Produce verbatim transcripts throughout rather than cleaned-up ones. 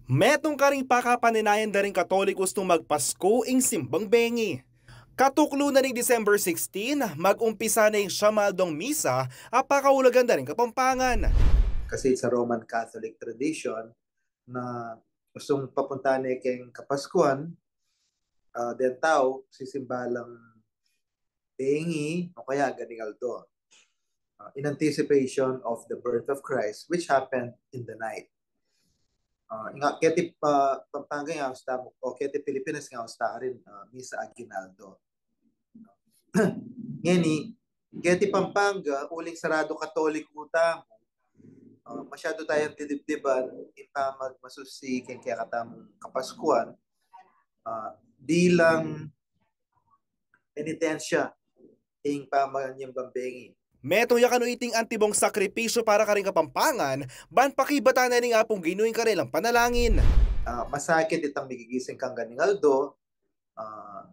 Metung karing pakapaninayan da ring Katoliko ustung magpasku ing simbang bengi. Katuklu na ning December sixteen, mag-umpisa na ing siyam a aldong misa a pakaulagan da ring Kapampangan. Kasi sa Roman Catholic tradition na ustung papunta ne keng Kapaskuan, ah, deng tau sisimba lang bengi o kaya ganning aldo, ah, in anticipation of the birth of Christ, which happened in the night. Ah, nga, keti, ah, Pampanga nga usta, o keti Pilipinas nga usta rin, ah, misa aguinaldo. Ngeni, keti Pampanga, uling saradu Katoliko tamu, ah, masyadu tayang didibdiban ing pamagmasusi keng kekatamung Kapaskuan, ah, bilang penitensya ing pamanyambang bengi. Metung ya kanu iting antibong sakripisyu para karing Kapampangan, ban pakibatan na ning Apung Ginu ing karelang panalangin. Ah, masakit itang migigising kang ganning aldo, ah,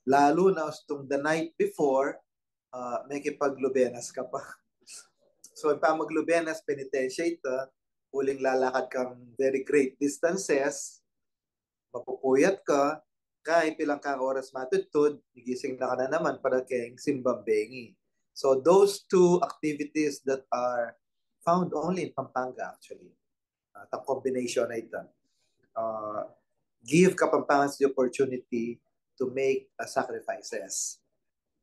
lalu na ustung the night before, ah, mekipaglubenas ka pa. So, ing pamaglubenas, penitensya ita, uling lalakad kang very great distances, mapupuyat ka, kaya pilan kang oras matudtud, migising na ka na naman para keng simbang bengi. So those two activities that are found only in Pampanga actually. Uh, the combination na ita. Uh, give Kapampangans the opportunity to make, uh, sacrifices,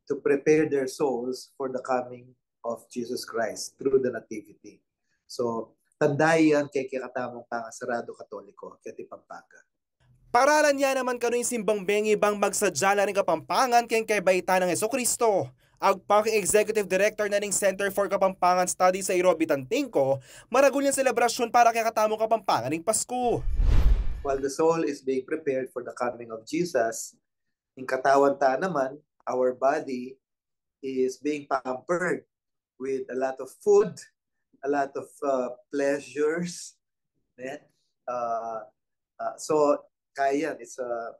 to prepare their souls for the coming of Jesus Christ through the Nativity. So, tanda yan keng kekatamung pangasaradu Katoliko keti Pampanga. Paralan ya naman kanu ing simbang bengi bang magsadya la ring Kapampangan keng kebaitan nang Jesucristo. Agpang king Executive Director na ning Center for Kapampangan Studies a i Roby Tantingco, maragul yang selebrasyun para kekatamung Kapampangan ing Pasku. While the soul is being prepared for the coming of Jesus, ing katawan ta naman, our body, is being pampered with a lot of food, a lot of, uh, pleasures, ne? Uh, uh, so, kaya yan, it's a,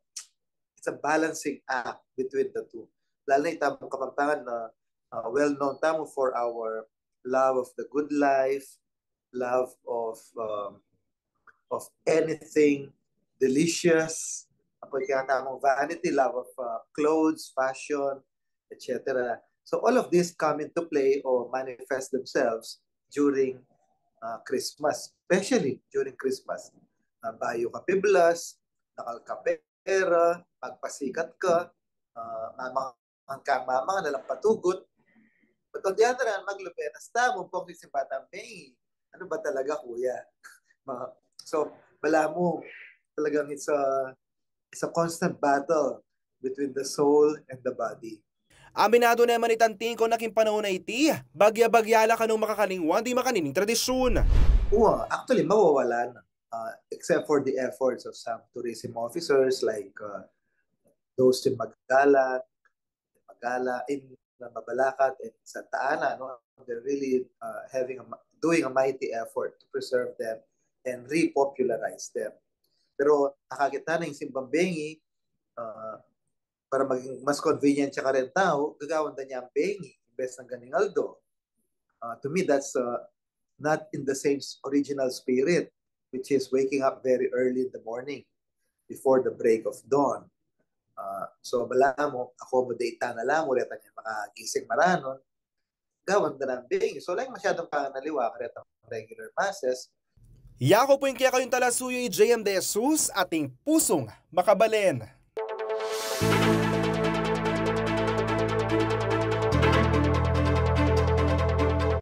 it's a balancing act between the two. Lalo na itamung Kapampangan na, uh, well known tamu for our love of the good life, love of, um, of anything delicious, ampon kekatamung vanity, love of, uh, clothes, fashion, et cetera. So all of these come into play or manifest themselves during, uh, Christmas, especially during Christmas. Uh, bayu ka piblas, dakal ka pera, magpasikat ka, uh, mamang ka, mamang na lang patugut. But on the other hand, maglubenas tamu, ampong sisimba tamu bengi. Ano ba talaga, kuya? Ma-, so, balamu, talagang it's a, it's a constant battle between the soul and the body. Aminadu ne man i Tantingco na king panaun a iti, bagya-bagya la kanung makakalingwan ding makanining tradisyun. Wa, actually, mawawala na. Uh, except for the efforts of some tourism officers like, uh, those in Magallanes, Magala, in Mabalacat and Santa Ana, no? They're really, uh, having a, mi-, doing a mighty effort to preserve them and repopularize them. Pero nakakita na yung simbang bengi, uh, para maging mas convenient siya kareng tau, gagawan da niyang bengi imbes ng ganning aldo. Uh, to me, that's, uh, not in the same s-, original spirit, which is waking up very early in the morning before the break of dawn. Uh, so, balamu, accommodate ta na la mu, reta nya makagising maranun, gawan da nang bengi. So, alang masyadung panganaliwa karetang regular masses. Yaku pu ing kekayung talasuyu, i J M de Jesus, ating pusung makabalen.